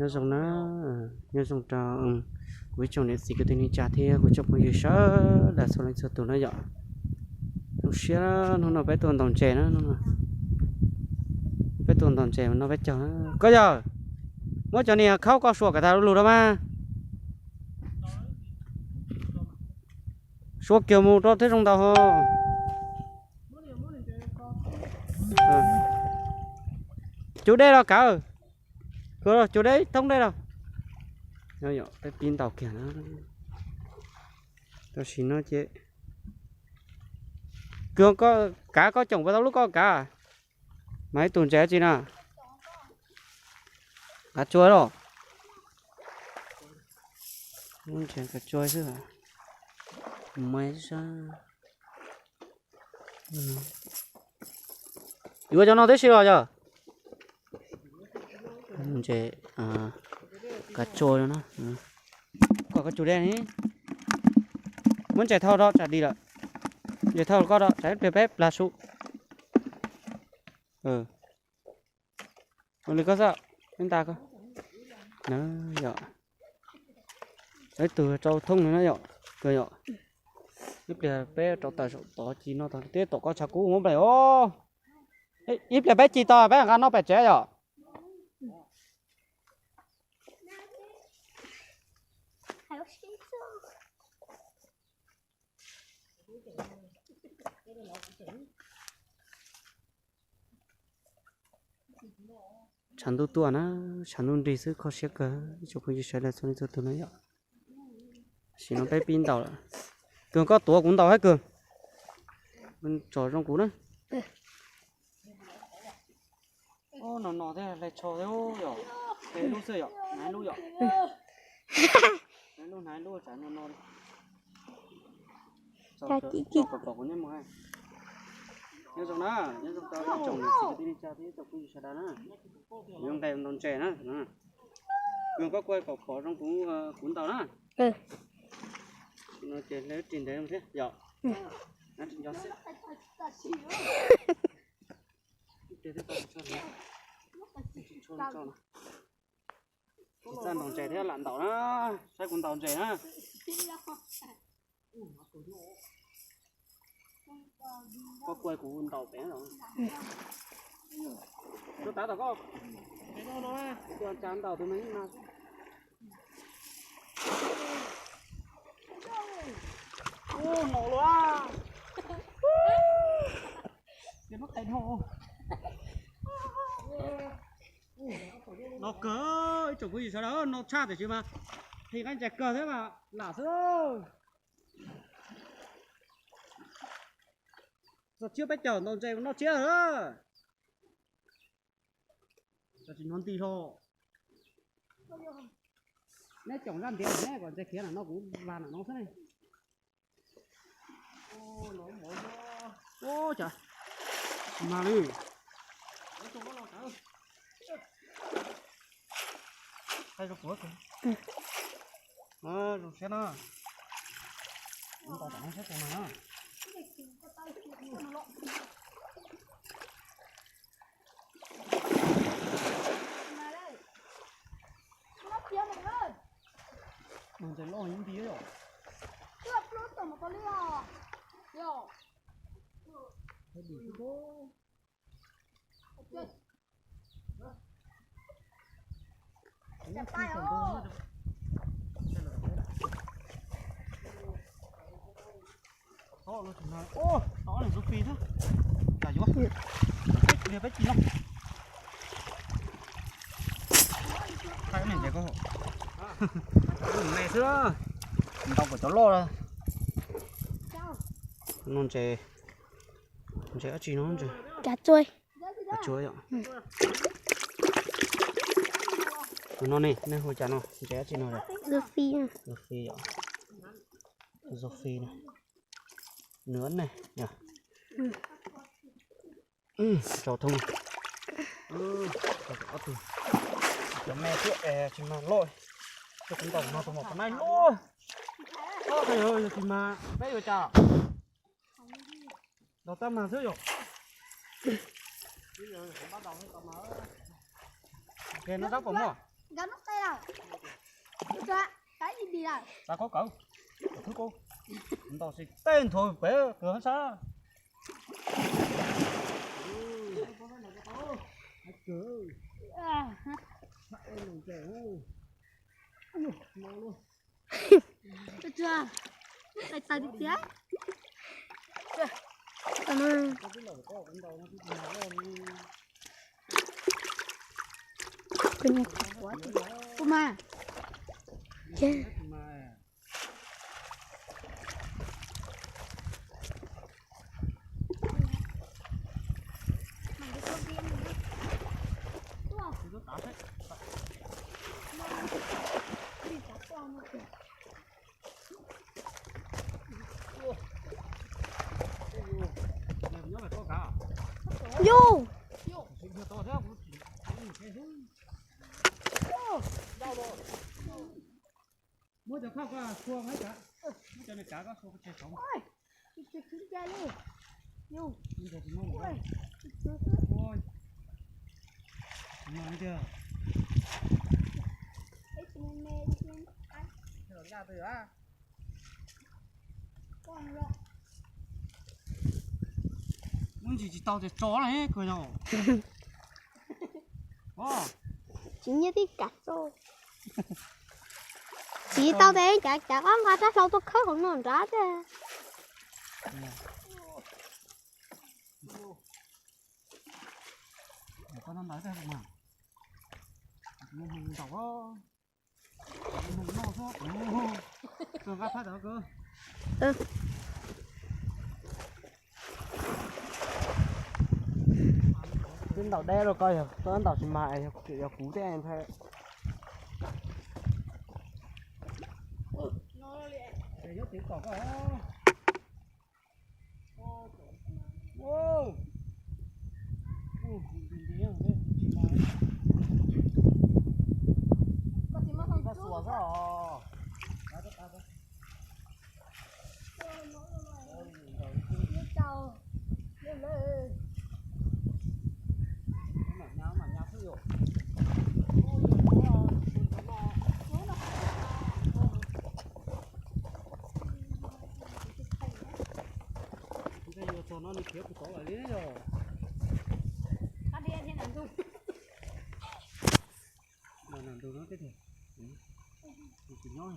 Nyob zoo na, nyob zoo rau kuv ib tsoom niam txiv kwv tij neej tsa thiab kuv tsoom phooj ywg sawv daws txhua leej txhua tus na yom. Zoo siab, hnub no peb tuaj ntaus ntses na, peb tuaj ntaus ntses noj peb caug na. Koj yawg, muab cov niag khaub koj suam kom tas lug rau mas. Suav kiag mus rau thiaj zoo ntaus ho. Cug dej los kav, cug dej thoob dej los. Peb pib ntaus kiag na. Tam sim no ces, kav koj coom puas tau lub koj kav. Mas ib tug ntses tsi na? Kav tsua los? Ntses kav tsua xwb. Yuav cov no tib si los yog? Ntses kav tsua no. Kom koj tsum dej ni. Muab ntses thau rau tsam dim lawm. Ntses thau koj rau tsam ib pliag peb plag su. Ua li koj xwb, ib nta koj. Yog, ib tug rau thoob no na yom, kawg yom. Ib pliag peb rau tawm saum tod ci noj tag tib tom koj tshav kub muab nplej os. Ib pliag peb ci tau peb nqa noj pem tsev yom. Tshav ntuj tuaj na, tshav ntuj nrig xwb kho siab kawg ib tsoom phooj ywg sawv daws txhua leej txhua tus na yom. Tam sim no peb pib ntaus lawm. Kawg koj tuav kuv ntaus hab kawg. Tsom zoo kuv na. No no thiab hle tsho thiab yom. Hle lub xwb yom, hnav lub yom. Hnav lub, hnav lub tsam no no li. Nyob zoo na, nyob zoo rau ib tsoom niam txiv kwv tij neej tsa thiab ib tsoom phooj ywg sawv daws na. Yuav nqes ntaus ntses na. Kawg koj kuaj kom phom zoo kuv, kuv ntaus na. No ces hle ris ntev thiab yom. Txaj ntaus ntses thiab lam ntaus na, saib kuv ntaus ntses na. Koj kuaj kuv ntaus pem. Tuaj tav tom koj, tuaj tsa ntaus tus me na. Ub, no lawm. Ces muab qe dhau. No kawg, ib tsoom phooj ywg sawv daws, no tshaj tiam sis mas qhia nqaij ntses kawg thiab mas lam xwb. Txog tsiab peb caug ntaus ntses noj tsiab lawm. Tam sim no nti hlo. Neb coom zaj ntiav neb kom ntses khiav lam no kuv vas lam no xwb ne. Ua cas mas li. Zoo siab na. Ntaus tom no saib tus mas na. Ntses loj ib nti yom. Ua, tau ob leeg Sophie thiab. Cas yuav peb pliag peb ci no. Thaij ob leeg ntses koj. Lub me xwb, ntaus kom cov loj. No ntses, ntses dab tsi no ntses? Kav tsua. Kav tsua yom. Tus no ne, nej hu cas no, ntses dab tsi no? Zofi. Zofi yom. Zofi na. Nws ne yom. Rau thoob. Ob tug. Cov me thiab es tsis mag loj. Coj kuv ntaus mas tus mom pov naij luaj. Yog tsis mag peb yuav cas? Ntaus tab mag xwb yom. Ces no tab pom muaj. Nkawd lub qe lawm. Tus tsua, kab ib dis lawm. Xav khaub kawv, khwb kub. Ntaus xis tej nthuav pem kawg sab. Tus tsua, tais tais tiag tiag. Kuv mas. Yus. Muab cov khaj koj xua, muab cov niag kav koj xua, koj tse saud. Muab ntsis tsis tau tias tso na kawg yog. Tsis nyiaj tib kav tso. Tsis tau tias cav cav qab nqa rab hlau tuaj khawb hauv no nrad tiag. Twb ntaus deb rau koj, yog koj ntaus tsis mag, yog kuv thiab ntag. Ntshai yuav txog no nws khiav kuv tod lawm li yog. Nram ntug no tib tiag. Nws tsis nyob.